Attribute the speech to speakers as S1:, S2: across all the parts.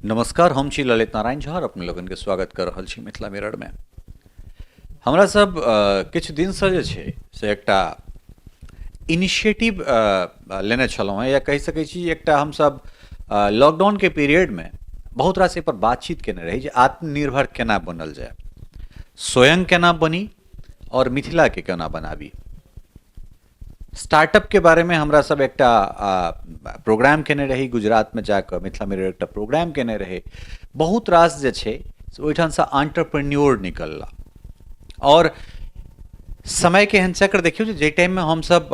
S1: नमस्कार, हम छी ललित नारायण झा और अपने लोगन के स्वागत कर रहल छी मिथिला मिरर में। हमरा सब किछु दिनसँ जे छै से एकटा इनिशिएटिव लेने छलहुँ हेँ, या कहि सकै छी एकटा हमसब लॉकडाउनके पीरियडमे बहुत रास एहिपर बातचीत केने रही जे आत्मनिर्भर केना बनल जाय, स्वयं केना बनी आओर मिथिलाके केना बनाबी। स्टार्टअपके बारेमे हमरा सब एकटा प्रोग्राम केने रही गुजरातमे जाकऽ, मिथिला मिरर एकटा प्रोग्राम केने रहै। बहुत रास जे छै से ओहिठामसँ आंटरप्रेन्योर निकलला। आओर समयके एहन चक्र देखियौ जे जाहि टाइममे हमसब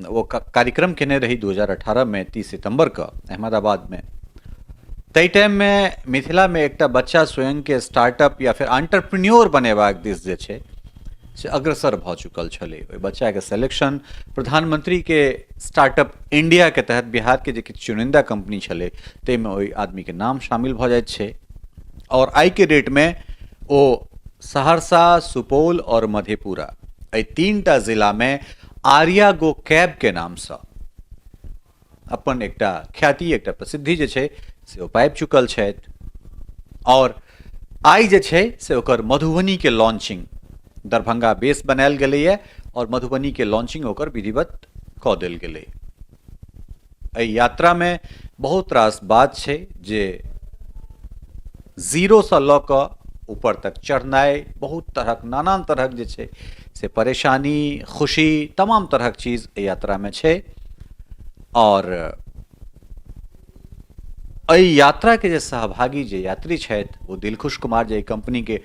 S1: ओ कार्यक्रम केने रही 2018मे 30 सितम्बरके अहमदाबादमे, ताहि टाइममे मिथिलामे एकटा बच्चा स्वयंके स्टार्टअप या फेर आंटरप्रेन्योर बनेबाक दिस जे छै से अग्रसर भऽ चुकल छलै। ओहि बच्चाके सिलेक्शन प्रधानमंत्रीके स्टार्टअप इंडियाके तहत बिहारके जे किछु चुनिंदा कंपनी छलै ताहिमे ओहि आदमीके नाम शामिल भऽ जाइत छै। आओर आइके डेटमे ओ सहरसा, सुपौल आओर मधेपुरा एहि 3टा जिलामे आर्या गो कैबके नामसँ अपन एकटा ख्याति, एकटा प्रसिद्धि जे छै से ओ पाबि चुकल छथि। आओर आइ जे छै से ओकर मधुबनीके लॉन्चिंग दरभंगा बेस बनायल गेलैए आओर मधुबनीके लॉन्चिंग ओकर विधिवत कऽ देल गेलै। एहि यात्रामे बहुत रास बात छै जे जीरोसँ लऽ कऽ ऊपर तक चढ़नाइ, बहुत तरहक नानान तरहक जे छै से परेशानी, खुशी, तमाम तरहक चीज एहि यात्रामे छै। आओर एहि यात्राके जे सहभागी जे यात्री छथि ओ दिलखुश कुमार, जे एहि कम्पनीके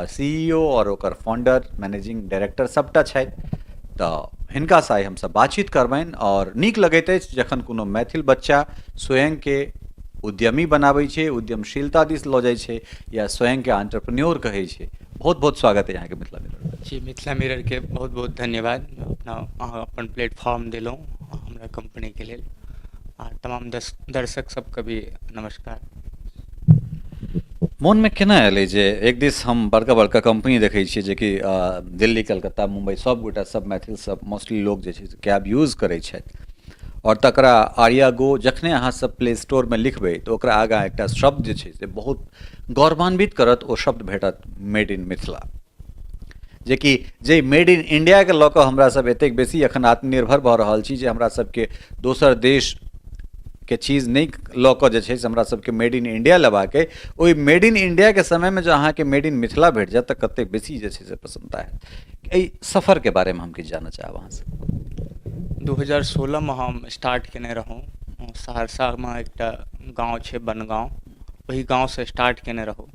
S1: CEO आओर ओकर फाउंडर, मैनेजिंग डायरेक्टर सबटा छथि। तऽ हिनकासँ आइ हमसब बातचीत करबनि। आओर नीक लगैत अछि जखन कोनो मैथिल बच्चा स्वयंके उद्यमी बनाबै छै, उद्यमशीलता दिस लऽ जाइ छै या स्वयंके आंटरप्रेन्योर कहै छै। बहुत बहुत स्वागत है अहाँके मिथिला मिरर।
S2: जी, मिथिला मिररके बहुत बहुत धन्यवाद, अपना अहाँ अपन प्लेटफॉर्म देलहुँ हमरा कम्पनीके लेल। आ तमाम दर्शक सबके भी नमस्कार।
S1: मोनमे केना एलै जे एक दिस हम बड़का बड़का कंपनी देखै छियै जेकि दिल्ली, कलकत्ता, मुम्बई सब गोटा, सब मैथिल सब मोस्टली लोग जे छै से कैब यूज करै छथि और तकरा आर्या गो जखने अहाँ सब प्ले स्टोरमे लिखबै तऽ ओकरा आगाँ एकटा शब्द जे छै से बहुत गौरवान्वित करत, ओ शब्द भेटत मेड इन मिथिला। जेकि जे मेड इन इंडियाके लऽ कऽ हमरा सब एतेक बेसी एखन आत्मनिर्भर भऽ रहल छी जे हमरा सबके दोसर देशके चीज नहि लऽ कऽ जे छै से हमरा सबके मेड इन इंडिया लेबाक अइ। ओहि मेड इन इंडियाके समयमे जँ अहाँके मेड इन मिथिला भेट जायत तऽ कतेक बेसी जे छै से प्रसन्नता हैत। एहि सफरके बारेमे हम किछु जानऽ चाहब अहाँसँ।
S2: 2016मे हम स्टार्ट केने रहौँ। सहरसामे एकटा गाँव छै बनगाँव, ओहि गाँवसँ स्टार्ट केने रहौँ।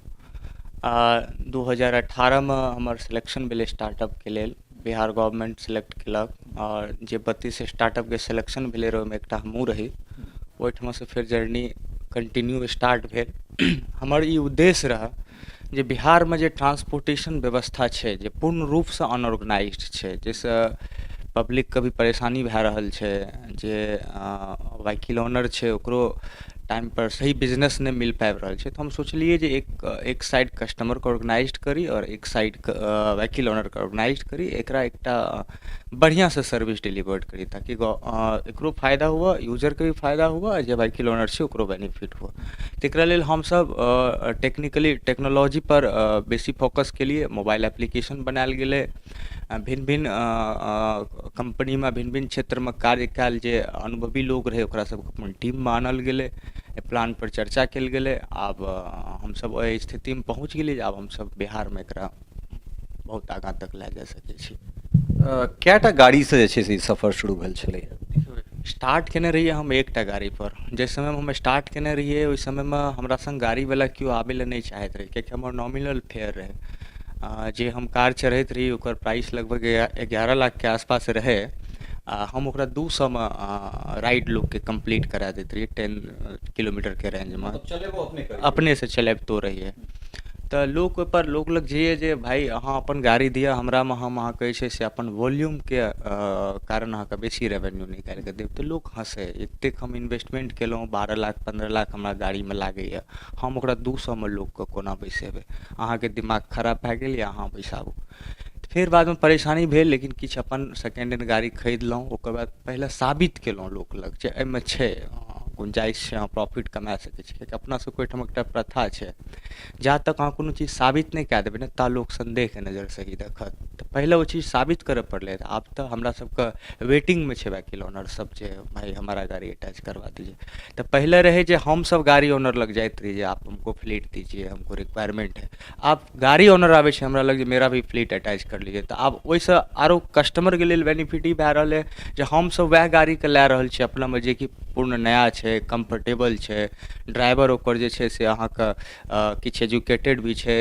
S2: आ 2018मे हमर सिलेक्शन भेलै स्टार्टअपके लेल, बिहार गवर्नमेन्ट सिलेक्ट केलक। आओर जे 32 स्टार्टअपके सिलेक्शन भेलै रहै ओहिमे एकटा हमहूँ रही। ओहिठमासँ फेर जर्नी कंटिन्यू स्टार्ट भेल। हमर ई उद्देश्य रहए जे बिहारमे जे ट्रांसपोर्टेशन व्यवस्था छै जे पूर्ण रूपसँ अनऑर्गेनाइज्ड छै, जाहिसँ पब्लिकके भी परेशानी भए रहल छै, जे व्हीकल ऑनर छै ओकरो टाइमपर सही बिजनेस नहि मिल पाबि रहल छै। तऽ हम सोचलियै जे एक एक साइड कस्टमरके ऑर्गेनाइज्ड करी आओर एक साइड व्हीकल ऑनरके ऑर्गेनाइज्ड करी, एकरा एकटा बढ़िआँसँ सर्विस डिलीवर्ड करी ताकि एकरो फायदा हुअ, यूजरके भी फायदा हुअ आ जे व्हीकल ऑनर छै ओकरो बेनिफिट हुअ। तकरा लेल हमसभ टेक्निकली टेक्नोलॉजीपर बेसी फोकस केलियै। मोबाइल एप्लीकेशन बनायल गेलै, भिन्न भिन्न कम्पनीमे भिन्न भिन्न क्षेत्रमे कार्य कयल जे अनुभवी लोक रहै ओकरा सबके अपन टीममे आनल गेलै, एहि प्लानपर चर्चा कयल गेलै। आब हमसब ओहि स्थितिमे पहुँच गेलियै जे आब हमसब बिहारमे एकरा बहुत आगाँ तक लए जा सकै छी।
S1: कएटा गाड़ीसँ जे छै से ई सफर शुरू भेल छलै?
S2: स्टार्ट केने रहियै हम एकटा गाड़ीपर। जाहि समयमे हम स्टार्ट केने रहियै ओहि समयमे हमरा सङ्ग गाड़ीवला केओ आबै लए नहि चाहैत रहै, कियाकि हमर नॉमिनल फेयर रहै। जे हम कार चढ़ैत रही ओकर प्राइस लगभग 11 लाखके आसपास रहै आ हम ओकरा 200मे राइड लोकके कम्प्लीट करा दैत रहियै 10 किलोमीटरके रेंजमे। अपनेसँ चलबितो रहियै तऽ लोक ओहिपर लोक लग जइयै जे भाय अहाँ अपन गाड़ी दिअ हमरामे, हम अहाँके जे छै से अपन वॉल्यूमके कारण अहाँके बेसी रेवेन्यू निकालि कऽ देब। तऽ लोक हँसै, एतेक हम इन्वेस्टमेंट केलहुँ, 12 लाख 15 लाख हमरा गाड़ीमे लागैए, हम ओकरा 200मे लोकके कोना बैसेबै? अहाँके दिमाग खराब भए गेल या अहाँ बैसाबू। फेर बादमे परेशानी भेल, लेकिन किछु अपन सेकेंड हैंड गाड़ी खरीदलहुँ। ओकर बाद पहिले साबित केलहुँ लोक लग जे एहिमे छै, गुंजाइश छै, अहाँ प्रॉफिट कमा सकै छी। कियाकि अपना सबके ओहिठाम एकटा प्रथा छै, जा तक अहाँ कोनो चीज साबित नहि कए देबै ने ता लोक सन्देहके नजरसँ ही देखत। तऽ पहिले ओ चीज साबित करय पड़लै। आब तऽ हमरा सबके वेटिंगमे छै व्हीकल ऑनर सब जे भाइ हमारा गाड़ी अटैच करवा दीजिए। तऽ पहिले रहै जे हमसब गाड़ी ऑनर लग जाइत रही जे आप हमको फ्लीट दीजिए, हमको रिक्वायरमेंट है। आब गाड़ी ऑनर आबै छै हमरा लग जे मेरा भी फ्लीट अटैच कर लीजिए। तऽ आब ओहिसँ आरो कस्टमरके लेल बेनिफिट ई भए रहल अइ जे हमसब वएह गाड़ीके लए रहल छी अपनामे, जेकि पूर्ण नया छै, कम्फर्टेबल छै, ड्राइवर ओकर जे छै से अहाँके किछु एजुकेटेड भी छै,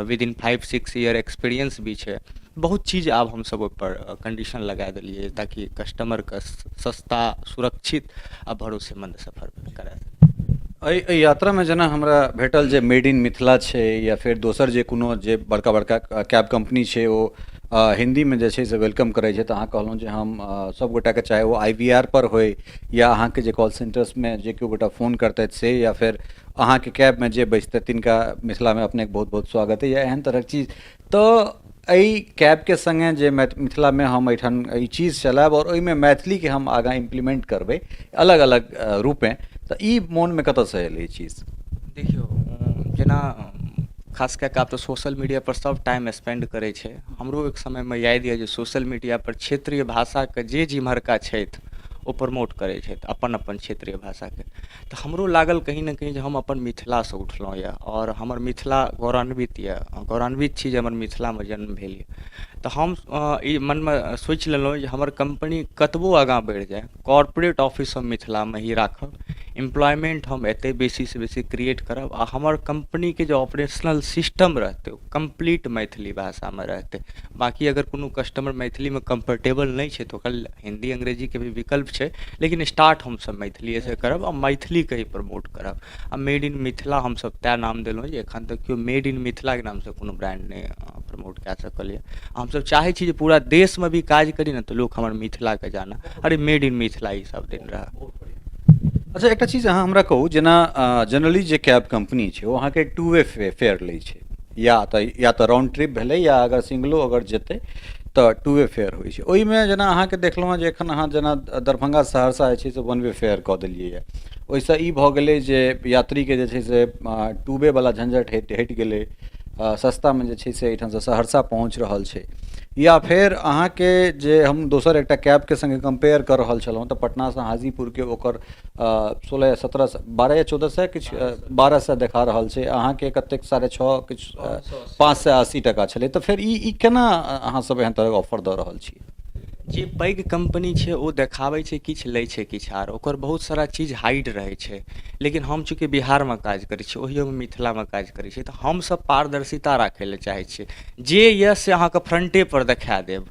S2: विदिन 5-6 ईयर एक्सपीरियंस भी छै। बहुत चीज आब हमसब ओहिपर कंडीशन लगा देलियै ताकि कस्टमरके सस्ता, सुरक्षित आ भरोसेमंद सफर करा सकी।
S1: एहि एहि यात्रामे जेना हमरा भेटल जे मेड इन मिथिला छै या फेर दोसर जे कोनो जे बड़का बड़का कैब कम्पनी छै, ओ हिन्दीमे जे छै से welcome करै छै, तऽ अहाँ कहलहुँ जे हम सभ गोटाके, चाहे ओ I V आर पर होय या अहाँके जे कॉल सेंटर्समे जे केओ गोटा फोन करतथि से, या फेर अहाँके कैबमे जे बैसतथि तिनका मिथिलामे अपनेके बहुत बहुत स्वागत अइ, या एहन तरहक चीज, तऽ एहि कैबके सङ्गे जे मिथिलामे हम एहिठाम ई चीज चलायब आओर ओहिमे मैथिलीके हम आगाँ इम्प्लीमेंट करबै अलग अलग रूपेँ, तऽ ई मोनमे कतऽसँ एलै ई चीज?
S2: देखियौ, जेना खास कए कऽ आब तऽ सोशल मीडियापर सभ टाइम स्पेंड करै छै। हमरो एक समयमे याद यए जे सोशल मीडियापर क्षेत्रीय भाषाके जे जिम्हरका छथि ओ प्रमोट करै छथि अपन अपन क्षेत्रीय भाषाके। तऽ हमरो लागल कहीं ने कहीं जे हम अपन मिथिलासँ उठलहुँ यए आओर हमर मिथिला गौरवान्वित यए, गौरवान्वित छी जे हमर मिथिलामे जन्म भेल यए। तऽ हम ई मनमे सोचि लेलहुँ जे हमर कम्पनी कतबो आगाँ बढ़ि जाय, कॉरपोरेट ऑफिस हम मिथिलामे ही राखब, एम्प्लॉयमेंट हम एतहि बेसीसँ बेसी क्रिएट करब आ हमर कम्पनीके जे ऑपरेशनल सिस्टम रहतै ओ कम्प्लीट मैथिली भाषामे रहतै। बाँकी अगर कोनो कस्टमर मैथिलीमे कम्फर्टेबल नहि छै तऽ ओकरा लेल हिन्दी अंग्रेजीके भी विकल्प छै, लेकिन स्टार्ट हमसभ मैथिलिएसँ करब आ मैथिलीके ही प्रमोट करब। आ मेड इन मिथिला हमसभ तैँ नाम देलहुँ जे एखन तक केओ मेड इन मिथिलाके नामसँ कोनो ब्राण्ड नहि प्रमोट कए सकल यए। हमसभ चाहै छी जे पूरा देशमे भी काज करी ने तऽ लोक हमर मिथिलाके जानय, अरे मेड इन मिथिला ई सब दिन रहए।
S1: अच्छा, एकटा चीज अहाँ हमरा कहू, जेना जनरली जे कैब कम्पनी छै ओ अहाँके टू वे फेयर लै छै, या तऽ राउंड ट्रिप भेलै या अगर सिंगलो अगर जेतै तऽ टू वे फेयर होइ छै। ओहिमे जेना अहाँके देखलहुँ हँ जे एखन अहाँ जेना दरभंगा सहरसा जे छै से वन वे फेयर कऽ देलियै यऽ, ओहिसँ ई भऽ गेलै जे यात्रीके जे छै से टू वे वला झंझट हटि गेलै, सस्तामे जे छै से एहिठामसँ सहरसा पहुँच रहल छै। या फेर अहाँके जे हम दोसर एकटा कैबके सङ्गे कम्पेयर कऽ रहल छलहुँ तऽ पटनासँ हाजीपुरके ओकर 16 या 17, 12 या 14 सए किछु, 12 सए देखा रहल छै, अहाँके कतेक 6.5 किछु 580 टाका छलै, तऽ फेर ई ई केना अहाँ सब एहन तरहक ऑफर दऽ रहल छी?
S2: जे पैघ कम्पनी छै ओ देखाबै छै किछु, लै छै किछु आर, ओकर बहुत सारा चीज हाइड रहै छै। लेकिन हम चूँकि बिहारमे काज करै छी, ओहियोमे मिथिलामे काज करै छी, तऽ हमसभ पारदर्शिता राखै लए चाहै छियै। जे यए से अहाँके फ्रंटेपर देखा देब।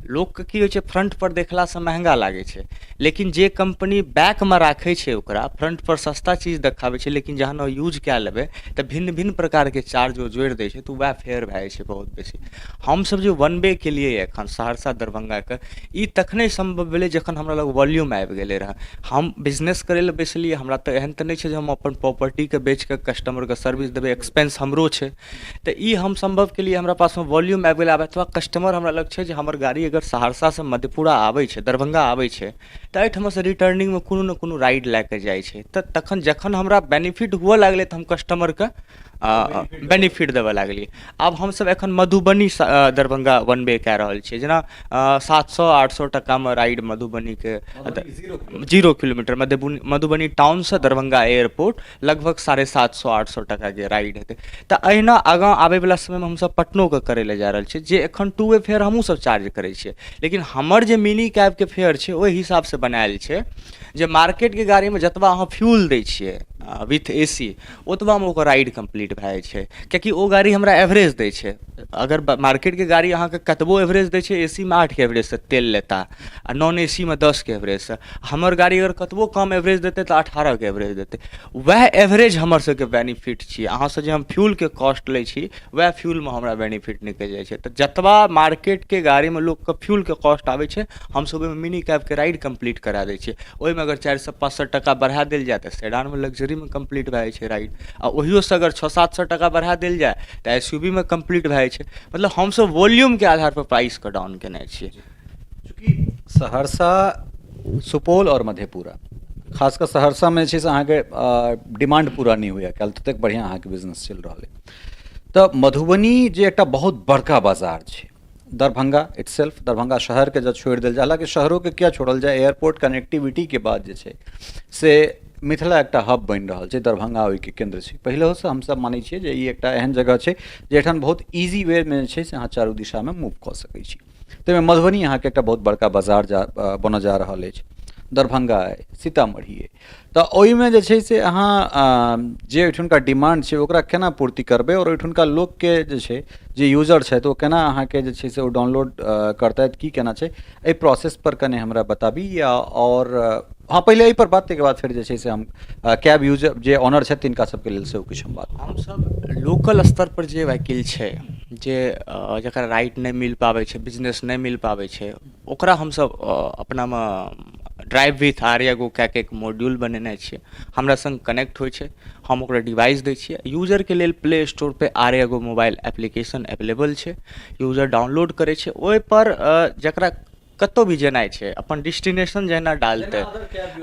S2: लोकके की होइ छै, फ्रंटपर देखलासँ महँगा लागै छै, लेकिन जे कम्पनी बैकमे राखै छै ओकरा फ्रंटपर सस्ता चीज देखाबै छै, लेकिन जहन ओ यूज कए लेबै तऽ भिन्न भिन्न प्रकारके चार्ज ओ जोड़ि दै छै, तऽ वएह फेयर भए जाइ छै बहुत बेसी। हमसभ जे वन वे केलियै एखन सहरसा दरभंगाके, ई तखने सम्भव भेलै जखन हमरा लग वॉल्यूम आबि गेलै रहए। हम बिजनेस करै लए बैसलियै, हमरा तऽ एहन तऽ नहि छै जे हम अपन प्रॉपर्टीके बेचके कस्टमरके सर्विस देबै, एक्सपेंस हमरो छै। तऽ ई हम सम्भव केलियै, हमरा पासमे वॉल्यूम आबि गेलै। आब एतबा कस्टमर हमरा लग छै जे हमर गाड़ी अगर सहरसासँ मधेपुरा आबै छै, दरभंगा आबै छै, तऽ एहिठमासँ रिटर्निंगमे कोनो ने कोनो राइड लए कऽ जाइ छै। तऽ तखन जखन हमरा बेनिफिट हुअ लागलै तऽ हम कस्टमरके बेनिफिट देबऽ लागलियै। आब हमसभ एखन मधुबनी दरभंगा वन वे कए रहल छियै, जेना 700-800 टाकामे राइड मधुबनीके 0 किलोमीटर, मधुबनी टाउनसँ दरभंगा एयरपोर्ट लगभग 750-800 टाकाके राइड हेतै। तऽ अहिना आगाँ आबैवला समयमे हमसभ पटनोके करै लए जा रहल छियै, जे एखन टू वे फेयर हमहूँसभ चार्ज करै छियै, लेकिन हमर जे मिनी कैबके फेयर छै ओहि हिसाबसँ बनायल छै जे मार्केटके गाड़ीमे जतबा अहाँ फ्यूल दै छियै विथ ए सी, ओतबामे ओकर राइड कम्प्लीट भए जाइ छै, कियाकि ओ गाड़ी हमरा एवरेज दै छै। अगर मार्केटके गाड़ी अहाँके कतबो एवरेज दै छै, ए सी मे 8के एवरेजसँ तेल लेता आ नॉन ए सी मे 10के एवरेजसँ। हमर गाड़ी अगर कतबो कम एवरेज देतै तऽ 18के एवरेज देतै। वएह एवरेज हमर सबके बेनिफिट छियै। अहाँसँ जे हम फ्यूलके कॉस्ट लै छी, वएह फ्यूलमे हमरा बेनिफिट निकलि जाइ छै। तऽ जतबा मार्केटके गाड़ीमे लोकके फ्यूलके कॉस्ट आबै छै, हमसब ओहिमे मिनी कैबके राइड कम्प्लीट करा दै छियै। ओहिमे अगर 400-500 टाका बढ़ा देल जाय तऽ सेडानमे लग्जरीमे कम्प्लीट भए जाइ छै राइड, आ ओहियोसँ अगर 600-700 टाका बढ़ा देल जाय तऽ एस यू वी मे कम्प्लीट भए जाइ छै। मतलब हमसब वॉल्यूमके आधारपर प्राइसके डाउन केने छियै।
S1: चूँकि सहरसा, सुपौल आओर मधेपुरा खास कऽ सहरसामे जे छै से अहाँके डिमांड पूरा नहि होइए काल्हि ततेक बढ़िआँ अहाँके बिजनेस चलि रहल अइ। तऽ मधुबनी जे एकटा बहुत बड़का बाजार छै, दरभंगा इटसेल्फ, दरभंगा शहरके जँ छोड़ि देल जाय, हालाँकि शहरोके किया छोड़ल जाय, एयरपोर्ट कनेक्टिविटीके बाद जे छै से मिथिला एकटा हब बनि रहल छै, दरभंगा ओहिके केन्द्र छै। पहिलहोसँ हमसभ मानै छियै जे ई एकटा एहन जगह छै जाहिठाम बहुत ईजी वेमे जे छै से अहाँ चारू दिशामे मूव कऽ सकै छी। ताहिमे मधुबनी अहाँके एकटा बहुत बड़का बाजार जा बनऽ जा रहल अछि, दरभंगा अइ, सीतामढ़ी अइ, तऽ ओहिमे जे छै से अहाँ जे ओहिठुनका डिमांड छै ओकरा केना पूर्ति करबै आओर ओहिठुनका लोकके जे छै जे यूजर छथि ओ केना अहाँके जे छै से ओ डाउनलोड करतथि, की केना छै, एहि प्रोसेसपर कने हमरा बताबी। या आओर हँ, पहिले एहिपर बात, ताहिके बाद फेर जे छै से हम कैब यूजर जे ऑनर छथि तिनका सबके लेल सेहो किछु हम बात।
S2: हमसब लोकल स्तर पर जे वकील छै जे जकरा राइट नहि मिल पाबै छै, बिजनेस नहि मिल पाबै छै, ओकरा हमसब अपनामे ड्राइव विथ आर्या गो कए कऽ एक मॉड्यूल बनेने छियै। हमरा सङ्ग कनेक्ट होइ छै, हम ओकरा डिवाइस दै छियै। यूजरके लेल प्ले स्टोरपर आर्या गो मोबाइल एप्लीकेशन अवेलेबल छै। यूजर डाउनलोड करै छै, ओहिपर जकरा कतहु भी जेनाइ छै अपन डेस्टिनेशन जहिना डालतै,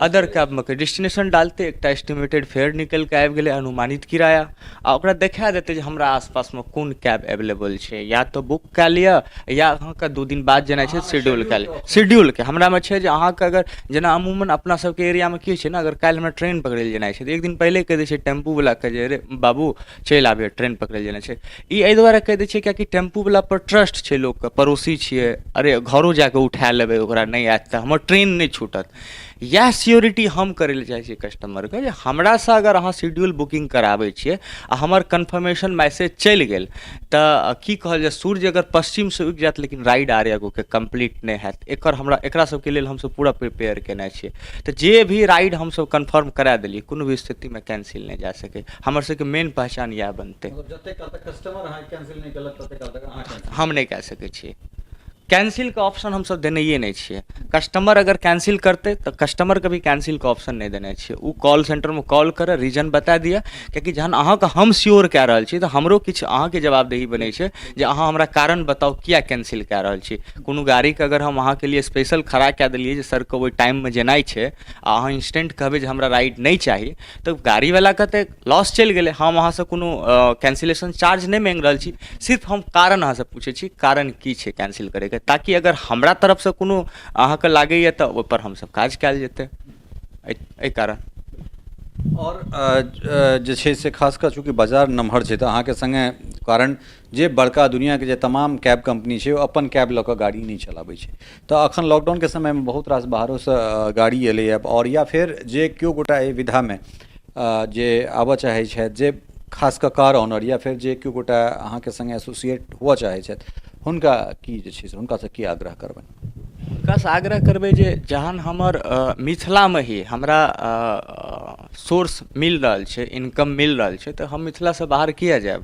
S2: अदर कैबमे डेस्टिनेशन डालतै, एकटा एस्टिमेटेड फेयर निकलि कऽ आबि गेलै, अनुमानित किराया, आ ओकरा देखा देतै जे हमरा आसपासमे कोन कैब एवेलेबल छै। या तऽ बुक कए लिअ या अहाँके 2 दिन बाद जेनाइ छै, शेड्यूल कए लिअ। शेड्यूलके हमरामे छै जे अहाँके अगर जेना अमूमन अपना सबके एरियामे की होइ छै ने, अगर काल्हि हमरा ट्रेन पकड़ै लए जेनाइ छै तऽ एक दिन पहिले कहि दै छै टेम्पूवलाके जे रे बाबू, चलि आबिहे, ट्रेन पकड़ै लए जेनाइ छै। ई एहि दुआरे कहि दै छियै किएकि टेम्पूवलापर ट्रस्ट छै लोकके, पड़ोसी छियै, अरे घरो जा कऽ उठा लेबै ओकरा, नहि आयत तऽ हमर ट्रेन नहि छूटत। इएह श्योरिटी हम करै लए चाहै छियै कस्टमरके जे हमरासँ अगर अहाँ शेड्यूल बुकिंग कराबै छियै आ हमर कन्फर्मेशन मैसेज चलि गेल तऽ की कहल जाय, सूर्य अगर पश्चिमसँ उगि जायत लेकिन राइड आर्या गोके कम्प्लीट नहि हैत। एकर हमरा एकरा सबके लेल हमसब पूरा प्रिपेयर केने छियै। तऽ जे भी राइड हमसब कन्फर्म करा देलियै, कोनो भी स्थितिमे कैंसिल नहि जा सकै। हमर सबके मेन पहचान इएह बनतै।
S1: मतलब जतेक काल तक कस्टमर अहाँके कैंसिल नहि केलक ततेक काल तक अहाँ कैंसिल
S2: हम नहि कए सकै छियै। कैंसिलके ऑप्शन हमसब देनहिए नहि छियै। कस्टमर अगर कैंसिल करतै तऽ कस्टमरके भी कैंसिलके ऑप्शन नहि देने छियै। ओ कॉल सेंटरमे कॉल करय, रीजन बता दिअ, कियाकि जहन अहाँके हम श्योर कए रहल छी तऽ हमरो किछु अहाँके जवाबदेही बनै छै जे अहाँ हमरा कारण बताउ किया कैंसिल कए रहल छी। कोनो गाड़ीके अगर हम अहाँके लिए स्पेशल खड़ा कए देलियै जे सरके ओहि टाइममे जेनाइ छै आ अहाँ इंस्टेंट कहबै जे हमरा राइड नहि चाही, तऽ गाड़ीवलाके तऽ लॉस चलि गेलै। हम अहाँसँ कोनो कैंसिलेशन चार्ज नहि माँगि रहल छी, सिर्फ हम कारण अहाँसँ पूछै छी, कारण की छै कैंसिल करैके, ताकि अगर हमरा तरफसँ कोनो अहाँके लागैए तऽ ओहिपर हमसब काज कयल जेतै एहि कारण।
S1: आओर जे छै से खास कऽ चूँकि बाजार नमहर छै तऽ अहाँके सङ्गे, कारण जे बड़का दुनिआँके जे तमाम कैब कम्पनी छै ओ अपन कैब लऽ कऽ गाड़ी नहि चलाबै छै। तऽ एखन लॉकडाउनके समयमे बहुत रास बाहरोसँ गाड़ी एलैए आओर या फेर जे केओ गोटा एहि विधामे जे आबऽ चाहै छथि, जे खास कऽ कार ऑनर या फेर जे केओ गोटा अहाँके सङ्गे एसोसिएट हुअ चाहै छथि, हुनका की जे छै से हुनकासँ की आग्रह करबनि?
S2: हुनकासँ आग्रह करबै जे जहन हमर मिथिलामे ही हमरा सोर्स मिल रहल छै, इनकम मिल रहल छै, तऽ हम मिथिलासँ बाहर किए जायब?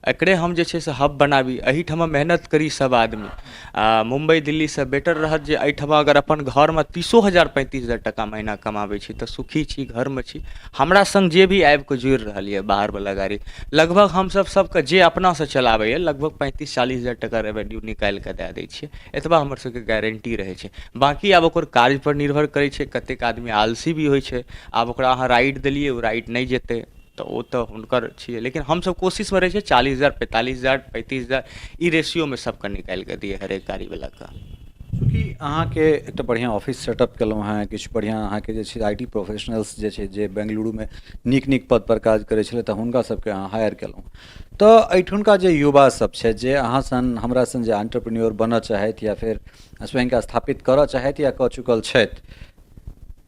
S2: एकरे हम जे छै से हब बनाबी, एहिठाम मेहनत करी सब आदमी। आ मुम्बइ दिल्लीसँ बेटर रहत जे एहिठाम अगर अपन घरमे 30,000 35,000 टाका महीना कमाबै छी तऽ सुखी छी, घरमे छी। हमरा सङ्ग जे भी आबिकऽ जुड़ि रहल यऽ बाहरवला गाड़ी, लगभग हमसब सबके जे अपनासँ चलाबैए लगभग 35-40 हजार टाका रेवेन्यू निकालिकऽ दए दै छियै। एतबा हमर सबके गारंटी रहै छै। बाँकी आब ओकर कार्यपर निर्भर करै छै। कतेक आदमी आलसी भी होइ छै। आब ओकरा अहाँ राइड देलियै, ओ राइड नहि जेतै तऽ ओ तऽ हुनकर छियै, लेकिन हमसब कोशिशमे रहै छियै 40,000, 45,000, 35,000, ई रेशियोमे सबके निकालि कऽ दियै हरेक गाड़ीवलाके।
S1: चूँकि अहाँके एकटा बढ़िआँ ऑफिस सेटअप केलहुँ हेँ, किछु बढ़िआँ अहाँके जे छै I T professionals जे छै जे बेंगलुरुमे नीक नीक पदपर काज करै छलै, तऽ हुनका सबके अहाँ हायर केलहुँ, तऽ एहिठुनका जे युवा सब छथि जे अहाँ सन हमरा सन जे एंटरप्रेन्योर बनऽ चाहथि या फेर स्वयंके स्थापित करऽ चाहथि या कऽ चुकल छथि,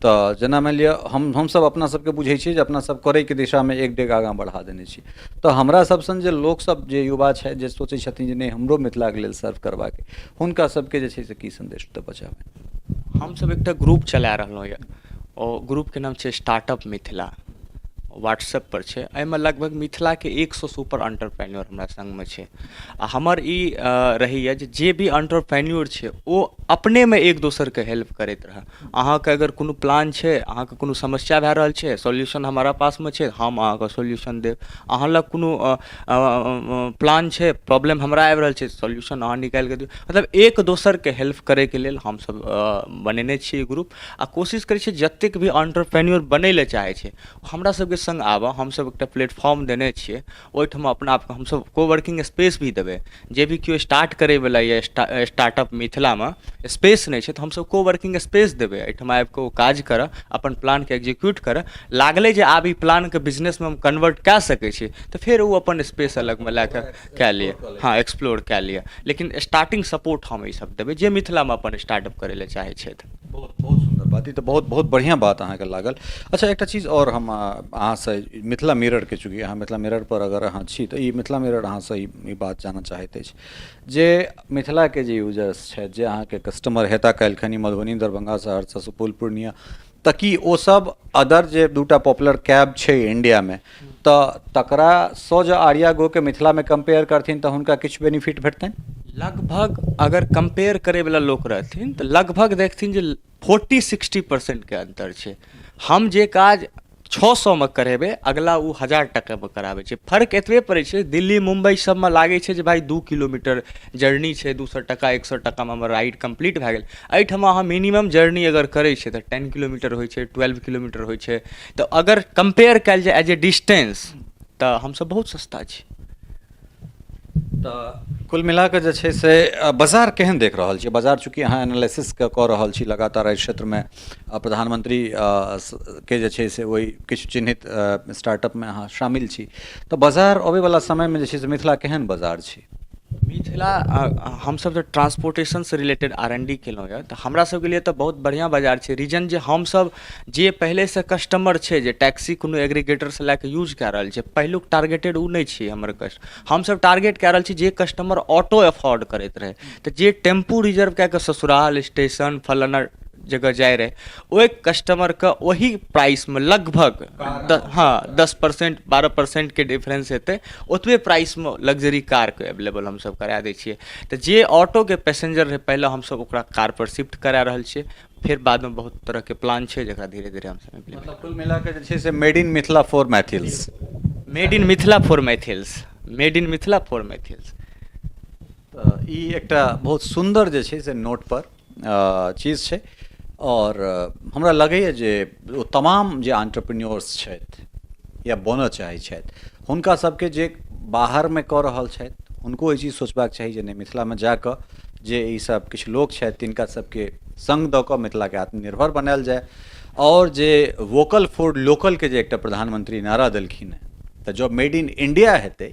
S1: तऽ जेना मानि लिअ हमसभ अपना सबके बुझै छियै जे अपना सब करैके दिशामे एक डेग आगाँ बढ़ा देने छी, तऽ हमरा सब सन जे लोकसब जे युवा छथि जे सोचै छथिन जे नहि, हमरो मिथिलाके लेल सर्व करबाक अइ, हुनका सबके जे छै से की सन्देश देबऽ चाहबै?
S2: हमसब एकटा ग्रुप चला रहलहुँ यऽ, ओ ग्रुपके नाम छै स्टार्टअप मिथिला। व्हाट्सएप पर छै। एहिमे लगभग मिथिलाके 100 ऊपर एंटरप्रेन्योर हमरा संगमे छै। आ हमर ई रहैए जे जे भी एंटरप्रेन्योर छै ओ अपनेमे एक दोसरके हेल्प करैत रहए। अहाँके अगर कोनो प्लान छै, अहाँके कोनो समस्या भए रहल छै, सोल्यूशन हमारा पासमे छै, हम अहाँके सोल्यूशन देब। अहाँ लग कोनो प्लान छै, प्रॉब्लम हमरा आबि रहल छै, सोल्यूशन अहाँ निकालि कऽ दियौ। मतलब एक दोसरके हेल्प करैके लेल हमसभ बनेने छियै ग्रुप आ कोशिश करै छियै जतेक भी एंटरप्रेन्योर बनै लए चाहै छै हमरा सबके सङ्ग आबऽ। हमसब एकटा प्लेटफॉर्म देने छियै, ओहिठाम अपना आपके हमसब कोवर्किंग स्पेस भी देबै। जे भी केओ स्टार्ट करैवला यऽ स्टार्टअप मिथिलामे स्पेस नहि छै तऽ हमसब कोवर्किंग स्पेस देबै। एहिठाम आबिकऽ ओ काज करऽ, अपन प्लानके एक्जीक्यूट करऽ, लागलै जे आब ई प्लानके बिजनेसमे हम कन्वर्ट कए सकै छी तऽ फेर ओ अपन स्पेस अलगमे लए कऽ कए लिअ, हँ एक्सप्लोर कए लिअ। लेकिन स्टार्टिंग सपोर्ट हम ईसब देबै जे मिथिलामे अपन स्टार्टअप करै लए चाहै छथि।
S1: बहुत बहुत सुन्दर बात, ई तऽ बहुत बहुत बढ़िआँ बात अहाँके लागल। अच्छा, एकटा चीज आओर हम अहाँसँ मिथिला मिररके, चूँकि अहाँ मिथिला मिरर पर अगर अहाँ छी तऽ ई मिथिला मिरर अहाँसँ ई बात जानऽ चाहैत अछि जे मिथिलाके जे यूजर्स छथि, जे अहाँके कस्टमर हेता काल्हिखनी मधुबनी, दरभंगा, सहरसा, सुपौल, पूर्णिया, तऽ की ओ सब अदर जे दूटा पॉपुलर कैब छै इंडियामे तऽ तकरासँ जँ आर्या गोके मिथिलामे कम्पेयर करथिन तऽ हुनका किछु बेनिफिट भेटतनि?
S2: लगभग अगर कम्पेयर करैवला लोक रहथिन तऽ लगभग देखथिन जे 40-60%के अन्तर छै। हम जे काज 600मे करेबै, अगला ओ 1000 टकामे कराबै छै। फर्क एतबे पड़ै छै, दिल्ली मुम्बई सबमे लागै छै जे भाइ 2 किलोमीटर जर्नी छै, 200 टका 100 टकामे हमर राइड कम्प्लीट भए गेल। एहिठाम अहाँ मिनिमम जर्नी अगर करै छियै तऽ 10 किलोमीटर होइ छै, 12 किलोमीटर होइ छै। तऽ अगर कम्पेयर कयल जाय एज ए डिस्टेंस तऽ हमसब बहुत सस्ता छी।
S1: तऽ कुल मिला कऽ जे छै से बाजार केहन देख रहल छियै? बाजार चूँकि अहाँ एनालिसिस कऽ रहल छी लगातार एहि क्षेत्रमे, प्रधानमंत्री के जे छै से ओहि किछु चिन्हित स्टार्टअपमे अहाँ शामिल छी, तऽ बाजार अबैवला समयमे जे छै से मिथिला केहन बाजार छै?
S2: मिथिला, हमसब तऽ ट्रांसपोर्टेशनसँ रिलेटेड आर एन डी केलहुँ यऽ, तऽ हमरा सबके लिए तऽ बहुत बढ़िआँ बाजार छै। रीजन जे हमसब जे पहिलेसँ कस्टमर छै जे टैक्सी कोनो एग्रीगेटरसँ लए कऽ यूज कए रहल छै, पहिलुक टारगेटेड ओ नहि छियै हमर कस्ट। हमसब टारगेट कए रहल छी जे कस्टमर ऑटो अफोर्ड करैत रहै, तऽ जे टेम्पू रिजर्व कए कऽ ससुराल स्टेशन फलाना जगह जाइ रहै, ओहि कस्टमरके ओही प्राइसमे लगभग, हँ, 10% 12%के डिफरेंस हेतै, ओतबे प्राइसमे लग्जरी कारके अवेलेबल हमसब करा दै छियै। तऽ जे ऑटोके पैसेंजर रहै पहिले, हमसब ओकरा कारपर शिफ्ट करा रहल छियै। फेर बादमे बहुत तरहके प्लान छै जकरा धीरे धीरे हमसब इम्प्लीमेंट।
S1: मतलब कुल मिला कऽ जे छै से made in Mithila for Maithils.
S2: Made in Mithila for Maithils, made in Mithila for Maithils.
S1: तऽ ई एकटा बहुत सुन्दर जे छै से नोट पर चीज छै आओर हमरा लगैए जे ओ तमाम जे एंटरप्रेन्योर्स छथि या बनऽ चाहै छथि, हुनका सबके जे बाहरमे कऽ रहल छथि हुनको ई चीज सोचबाक चाही जे नहि, मिथिलामे जाकऽ जे ई सब किछु लोक छथि तिनका सबके सङ्ग दऽ कऽ मिथिलाके आत्मनिर्भर बनायल जाय। आओर जे वोकल फॉर लोकलके जे एकटा प्रधानमंत्री नारा देलखिन हेँ, तऽ जँ मेड इन इंडिया हेतै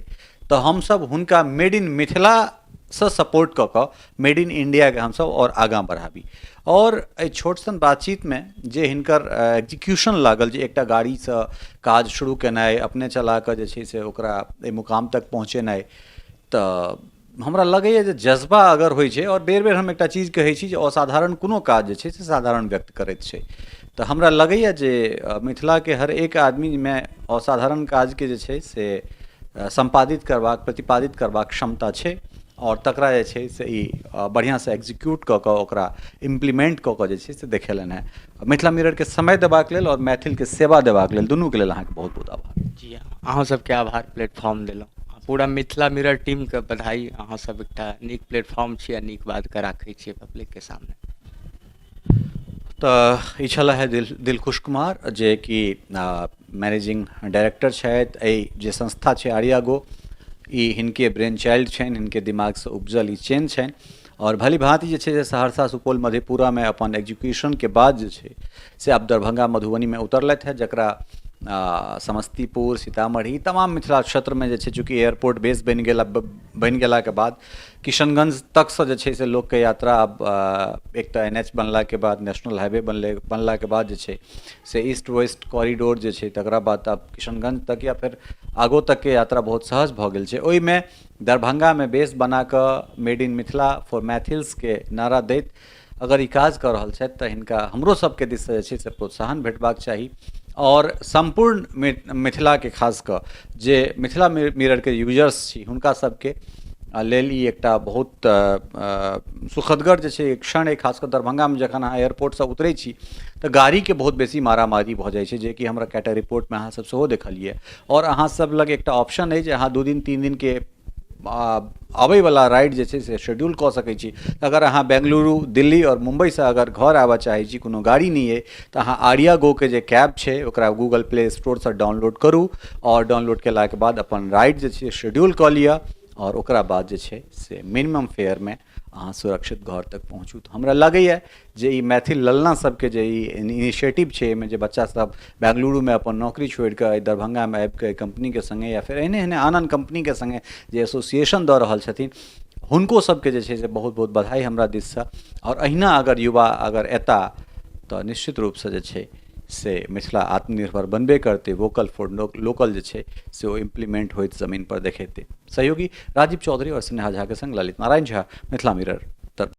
S1: तऽ हमसब हुनका मेड इन मिथिलासँ सपोर्ट कऽ कऽ मेड इन इंडियाके हमसब आओर आगाँ बढ़ाबी। आओर एहि छोट सन बातचीतमे जे हिनकर एक्जीक्यूशन लागल, जे एकटा गाड़ीसँ काज शुरू केनाइ, अपने चला कऽ जे छै से ओकरा एहि मुकाम तक पहुँचेनाइ, तऽ हमरा लगैए जे जज्बा अगर होइ छै, आओर बेर बेर हम एकटा चीज कहै छी जे असाधारण कोनो काज जे छै से साधारण व्यक्त करैत छै, तऽ हमरा लगैए जे मिथिलाके हर एक आदमीमे असाधारण काजके जे छै से सम्पादित करबाक, प्रतिपादित करबाक क्षमता छै आओर तकरा जे छै से ई बढ़िआँसँ एक्जीक्यूट कऽ कऽ ओकरा इम्प्लीमेंट कऽ कऽ जे छै से देखेलनि हेँ। मिथिला मिररके समय देबाक लेल आओर मैथिलके सेवा देबाक लेल, दुनूके लेल अहाँके बहुत बहुत आभार।
S2: जी, अहाँ सबके आभार, प्लेटफॉर्म देलहुँ। पूरा मिथिला मिरर टीमके बधाई। अहाँ सब एकटा नीक प्लेटफॉर्म छी आ नीक बातके राखै छियै पब्लिकके सामने।
S1: तऽ ई छलाह हे दिलखुश कुमार, जे कि मैनेजिंग डायरेक्टर छथि एहि जे संस्था छै आर्या गो, ई हिनके ब्रेन चाइल्ड छनि, हिनके दिमागसँ उपजल ई चेन छनि। आओर भली भाँति जे छै से सहरसा, सुपौल, मधेपुरामे अपन एग्जीक्यूशनके बाद जे छै से आब दरभंगा, मधुबनीमे उतरलथि हेँ, जकरा समस्तीपुर, सीतामढ़ी, तमाम मिथिला क्षेत्रमे जे छै, चूँकि एयरपोर्ट बेस बनि गेल, बनि गेलाके बाद किशनगंज तकसँ जे छै से लोकके यात्रा आब एकटा एन एच बनलाके बाद, नेशनल हाईवे बनलै, बनलाके बाद जे छै से ईस्ट वेस्ट कॉरिडोर जे छै, तकरा बाद आब किशनगंज तक या फेर आगो तकके यात्रा बहुत सहज भऽ गेल छै। ओहिमे दरभंगामे बेस बना कऽ मेड इन मिथिला फॉर मैथिल्सके नारा दैत अगर ई काज कऽ रहल छथि तऽ हिनका हमरो सबके दिससँ जे छै से प्रोत्साहन भेटबाक चाही। आओर सम्पूर्ण मिथिलाके खास कऽ जे मिथिला मिररके यूजर्स छी हुनका सबके लेल ई एकटा बहुत सुखदगर जे छै क्षण अइ। खास कऽ दरभंगामे जखन अहाँ एयरपोर्टसँ उतरै छी तऽ गाड़ीके बहुत बेसी मारामारी भऽ जाइ छै, जेकि हमरा कएटा रिपोर्टमे अहाँ सब सेहो देखलियै। आओर अहाँ सब लग एकटा ऑप्शन अइ जे अहाँ 2 दिन 3 दिनके अबैवला राइड जे छै से शेड्यूल कऽ सकै छी। अगर अहाँ बेंगलुरु, दिल्ली आओर मुम्बइसँ अगर घर आबऽ चाहै छी, कोनो गाड़ी नहि अइ, तऽ अहाँ आर्या गोके जे कैब छै ओकरा गूगल प्ले स्टोरसँ डाउनलोड करू आओर डाउनलोड केलाके बाद अपन राइड जे छै शेड्यूल कऽ लिअ आओर ओकरा बाद जे छै से मिनिमम फेयरमे अहाँ सुरक्षित घर तक पहुँचू। तऽ हमरा लगैए जे ई मैथिल ललना सबके जे ई इनिशिएटिव छै, एहिमे जे बच्चा सब बेंगलुरुमे अपन नौकरी छोड़िकऽ एहि दरभंगामे आबिकऽ एहि कम्पनीके सङ्गे या फेर एहने एहने आन आन कम्पनीके सङ्गे जे एसोसिएशन दऽ रहल छथिन, हुनको सबके जे छै से बहुत बहुत बधाई हमरा दिससँ। आओर अहिना अगर युवा अगर एता तऽ निश्चित रूपसँ जे छै से मिथिला आत्मनिर्भर बनबे करतै, वोकल फॉर लोकल जे छै से ओ इम्प्लीमेंट होइत जमीन पर देखेतै। सहयोगी राजीव चौधरी और स्नेहा झा के संग ललित नारायण झा, मिथिला मिरर।